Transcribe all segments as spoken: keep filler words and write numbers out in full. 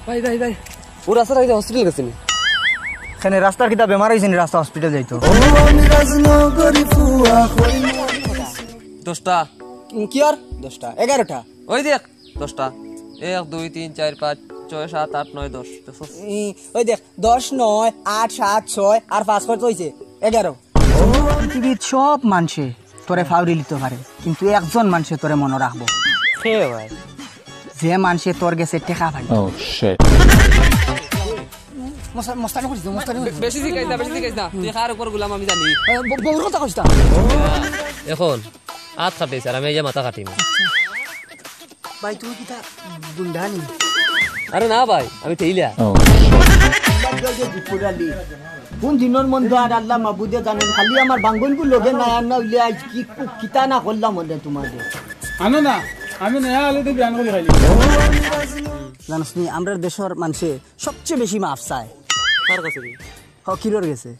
ভাই, ভাই, ভাই, ও রাস্তার আগে হসপিটাল গেছে নি? কেনে, রাস্তার কিতা বেমার অইছে নি? রাস্তা হসপিটাল যাইতো। দশটা। উম, কি আর? দশটা, এগারোটা। ওই দেখ, দশটা। এক, দুই, তিন, চাইর, পাঁচ, ছয়, সাত, আট, নয়, দশ। দেখছস? উম, ওই দেখ, দশ, নয়, আট, সাত, ছয়, আর পাঁচ কত অইছে? এগারো। পৃথিবীর সব মানষে তোরে ফাউরি লিতো পারে, কিন্তু একজন মানষে তোরে মনো রাখবো। কে ভাই? যে মানষে তোর গেছে টেকা পাইতো। Oh, shit. মস্তা-, মস্তানি করিস না, মস্তানি করিস না। বেশি শিখাইস না, বেশি শিখাইস না। তুই কার উপর গুলাম আমি জানি। এ, ব-, বউর কথা কইস না। এখন আত কাটে স্যার, আমি এই যে মাথা কাটিম। ভাই, তুমি কিতা গুন্ডা নি? আরে না ভাই, আমি টেইলা। কোন দিনর মন্দ আর আল্লাহ মাবুদে জানেন, খালি আমার বাঙ্গনগুলো লগে না, আর না হইলে আজ কি কিতা না করলাম ওদের তোমাদের। আনো না, আমি নয়া আলু দিয়ে বিয়ান করে খাইলি। জানোস নি, আমরার দেশর মানষে সবচেয়ে বেশি মাফ চায়। কার কাছে রে? ফকিরর গেছে।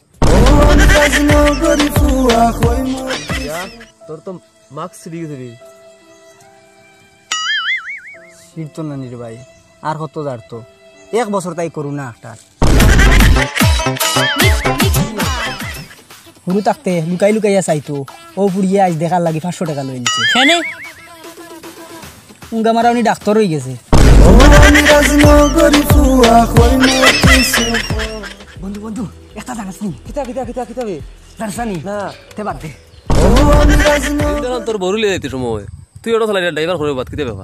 ইয়া, তোর তো মাস্ক ছিঁড়ি গেছে রে। ছিঁড়তো না নি রে ভাই, আর কত জারতো? এক বছর তাই করু না একটা। হুরু থাকতে লুকাই লুকাইয়া চাইতো, ও ফুড়িয়ে আজ দেখার লাগি পাঁচশো টেকা লই নিছে। কেনে? উঙ্গা মারা উনি ডাক্তার অই গেছে। বন্ধু, বন্ধু, একটা জানাস নি? কিতা, কিতা, কিতা, কিতা বে? জানাস নি? না। তে বাদ দে। তোর বউরে লইয়া যাইতে সময় তুই অটো চালাই, ড্রাইভার করে বাদ, কিতা ব্যাপার?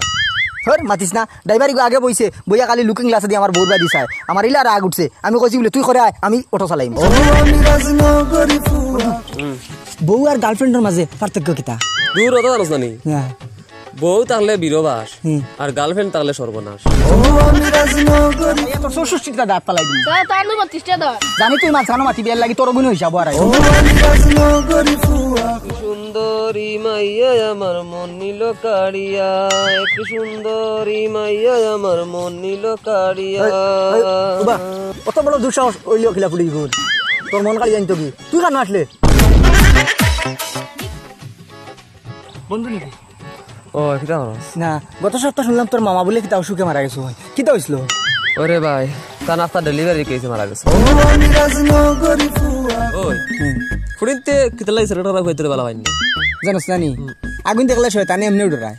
ধর, মাতিস না। ড্রাইভার ইগু আগে বইছে, বইয়া খালি লুকিং গ্লাস দি আমার বউর বাদি চায়। আমার ইলা রাগ উঠছে। আমি কইছি বলে, "তুই করে আয়, আমি অটো চালাইমু।" হুম। বউ আর গার্লফ্রেন্ডর মাঝে পার্থক্য কিতা? দূর অত জানোস না নি? হ্যাঁ। বউ থাকলে বীরবাস, হুম। আর গার্লফ্রেন্ড থাকলে সর্বনাশ। এত চৌষট্টিটা দাঁত ফালাই দিবি। তা, তার নু বত্রিশটা দাঁত। জানি তুই মাঝখানো মাতি বিয়ার লাগি তোর গুণ হিসাব আর আইবো। সুন্দরী মাইয়া আমার মন নিল কাড়িয়া, এক সুন্দরী মাইয়া আমার মন নিল কাড়িয়া। এই, এই, উবা, অত বড় দুঃসাহস অইলেও খিলা ফুড়ি গুণ। তোর মন কাড়ি জানতো কি? তুই কেন আসলে? বন্ধু নাকি? ও, কিতা করস? না, গত সপ্তাহ শুনলাম তোর মামা বলে কিতা অসুখে মারা গেছে হয়। কিতা হইছিল? ওরে ভাই, তার নাস্তা ডেলিভারি কেসে মারা গেছে। ওই, হুম। ফুড়িনতে কিতা লাগি ছেলেটা খারাপ হইতে বালা হয়নি? জানোস না নি? আগুন দেখলে শয়তানে এমনেউ ডরায়।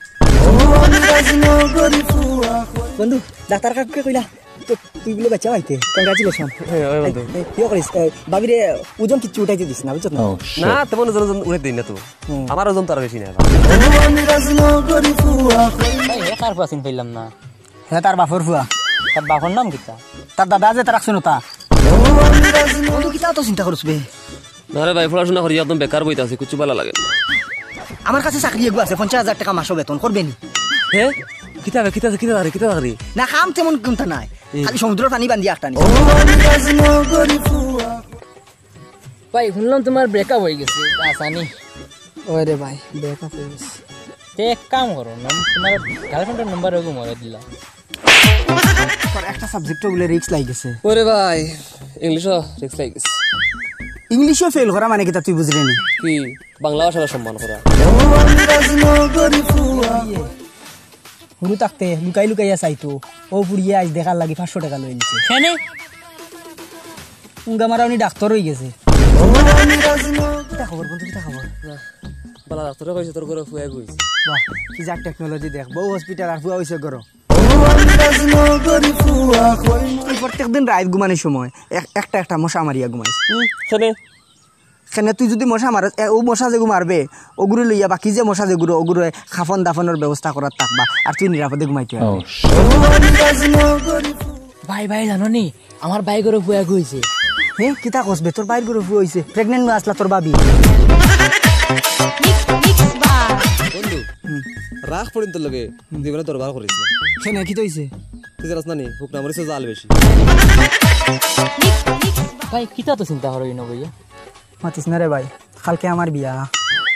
বন্ধু, ডাক্তার কাকুকে কইলা? তো তুই বলে বাচ্চা পাইতে, কংগ্রাচুলেশন। হ্যাঁ, ওই বন্ধু। এই, এই, ইয়ে করিস, এই, ভাবিরে ওজন কিচ্ছু উঠাইতে দিস না, বুঝছত না? না, তেমন ওজন, ওজন উঠাইতে দিই না তো। হুম। আমার ওজন তো আর বেশি না। ভাই, হে কার ফুয়া চিন পাইলাম না। হে তার বাপর ফুয়া। তার বাপর নাম কিতা? তার দাদা যে তার রাখছে নতা। বন্ধু, কিতা তো চিন্তা করছ বে? না রে ভাই, পড়াশোনা করি একদম বেকার বইতে আছি, কিচ্ছু ভালা লাগে না। আমার কাছে চাকরি এগু আছে, পঞ্চাশ হাজার টাকা মাসো বেতন, করবে নি? হে? কিতা বে, কিতা, কিতা চাকরি, কিতা চাকরি? না, কাম তেমন কোনটা নাই, হুম। খালি সমুদ্রর পানি বান্ধিয়া আটকানি। ভাই, শুনলাম তোমার ব্রেকআপ হয়ে গেছে, আসানি। ওই রে ভাই, ব্রেকআপ হয়ে গেছে। তে এক কাম করো, নাম-, তোমার গার্লফ্রেন্ডের নাম্বার ওগু মরে দিলা। তোর একটা সাবজেক্টও বলে রিস্ক লাগি গেছে। ওরে ভাই, ইংলিশও রিস্ক লাগি গেছে। ইংলিশও ফেল করা মানে কিতা তুই বুঝলি নি? কি? বাংলা ভাষার সম্মান করা। হুরু থাকতে লুকাই লুকাইয়া চাইতো, ও ফুড়িয়ে আজ দেখার লাগি পাঁচশো টাকা লই নিছে। কেনে? উঙ্গা মারা উনি ডাক্তার হয়ে গেছে। কিতা খবর বন্ধু, কিতা খবর? বালা ডাক্তারে কইছে তোর ঘরে ফুয়া গইছে। বাহ, কি যাক টেকনোলজি দেখ, বউ হসপিটাল আর ফুয়া হইছে ঘরো। তুই প্রত্যেক দিন রাইত ঘুমানির সময় এক-, একটা একটা মশা মারিয়া ঘুমাইস। হুম, কেনে? কেনে তুই যদি মশা মারস, এ, ও মশা যেগু মারবে, ওগুরে লইয়া বাকি যে মশা যেগুরে, ওগুরে খাফন দাফনর ব্যবস্থা করার থাকবা, আর তুই নিরাপদে ঘুমাইতে পারবে। ভাই, ভাই, জানো নি, আমার ভাই ঘরে ফুয়া গইছে। হে, কিতা কস বে? তোর ভাইর ঘরে ফুয়া হইছে? প্রেগনেন্ট না আসলা তোর ভাবি? বন্ধু, হুম। রাখ পড়িন তোর লগে, হুম। জীবনে দরবার করিস না। কেনে, কিতা হইছে? তুই জানাস না নি, হুকনা মরিচে জাল বেশি। ভাই, কিতা তো চিন্তা করো ইনো ভাইয়া? মাতিস না রে ভাই, কালকে আমার বিয়া।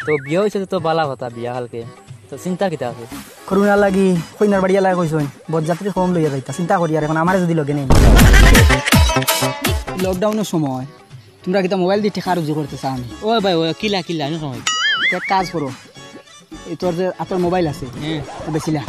তো বিয়া হইছে তো বালা কথা, বিয়া কালকে। তো চিন্তা কিতা আছে? করোনা লাগি, কইনার বাড়ি এলাকা কইছইন, বরযাত্রী কম লইয়া যাইতা। চিন্তা করি আর এখন আমারে যদি লগে নেই। লকডাউনের সময় তোমরা কিতা মোবাইল দিয়ে টেকা রুজি করতে চাও নি? ও ভাই, ও কিলা, কিলা, আমি কই। এক কাজ করো, এই তোর যে আতর মোবাইল আছে, হ্যাঁ। বেশিলা।